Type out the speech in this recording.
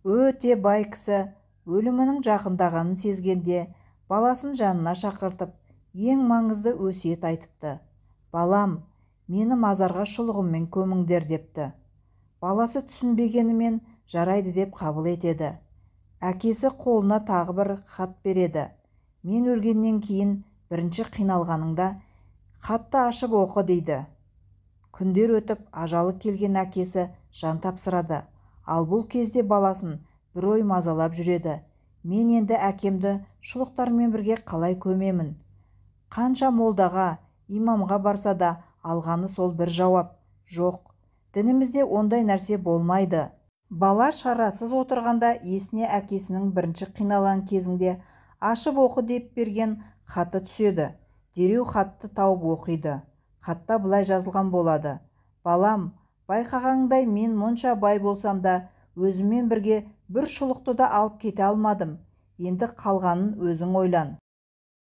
Өте бай кісі өлімінің жақындағанын сезгенде баласын жанына шақыртып, ең маңызды өсиет айтыпты. Балам, мені мазарға шұлығыммен көміңдер депті. Баласы түсінбегенімен жарайды деп қабыл етеді. Әкесі қолына тағы бір хат береді. Мен өлгеннен кейін бірінші қиналғаныңда хатты ашып оқы дейді. Күндер өтіп, ажалы келген әкесі жан тапсырады. Ал бұл кезде баласын бір ой мазалап жүреді. Мен енді әкемді шұлықтармен бірге қалай көмемін? Қанша молдаға, имамға барса да алғаны сол бір жауап. Жоқ, дінімізде ондай нәрсе болмайды. Бала шарасыз отырғанда есіне әкесінің бірінші қиналған кезіңде ашып оқы деп берген хаты түседі. Дереу хатты тауып оқиды. Хатта былай жазылған болады. Балам, байқағандай мен мұнша бай болсам да өзіммен бірге бір шұлықты да алып кете алмадым. Енді қалғанын өзің ойлан.